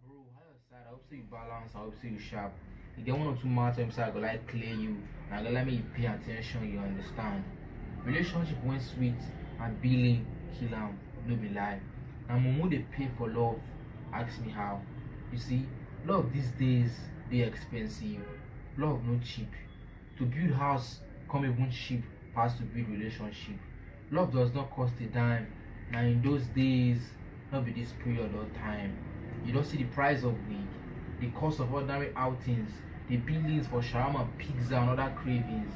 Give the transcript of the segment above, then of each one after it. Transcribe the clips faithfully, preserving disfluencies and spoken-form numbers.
Bro, how your side? I hope say you balance. I hope say you sharp. You get one or two matter inside. I go like clear you. And I go like make you pay attention. You understand? Relationship when sweet and billing kill am. No be lie. Na mumu dey pay for love. Ask me how. You see, love these days dey expensive. Love no cheap. To build house come even cheap pass to build relationship. Love does not cost a dime. Na in those days, no be this period or time. You don't see the price of weed, the cost of ordinary outings, the billings for shawarma, pizza, and other cravings.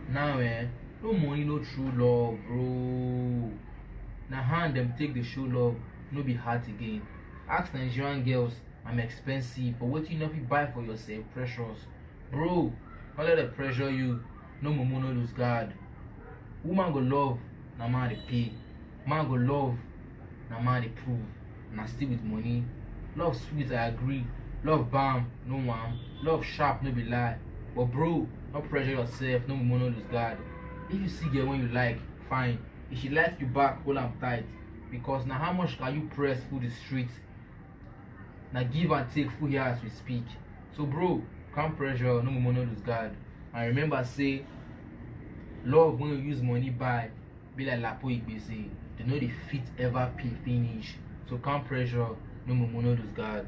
Now, eh, no money, no true love, bro. Na hand dem take dey show love, no be heart again. Ask Nigerian girls, I'm expensive, but wetin you no fit buy for yourself, precious. Bro, no let dem pressure you. No mumu, no lose guard. Woman go love, na man dey pay. Man go love, na man dey prove. Na still with money. Love sweet, I agree. Love bam, no one. Love sharp, no be lie. But bro, no pressure yourself, no mumu, no lose guard. If you see girl when you like, fine. If she likes you back, hold am tight. Because na how much can you press through the street? Na give and take full here as we speak. So bro, calm pressure, no mumu, no lose guard. And remember say, love when you use money buy be like lapo igbese. They no dey fit ever pay finish. So calm pressure, no mumu, no lose guard.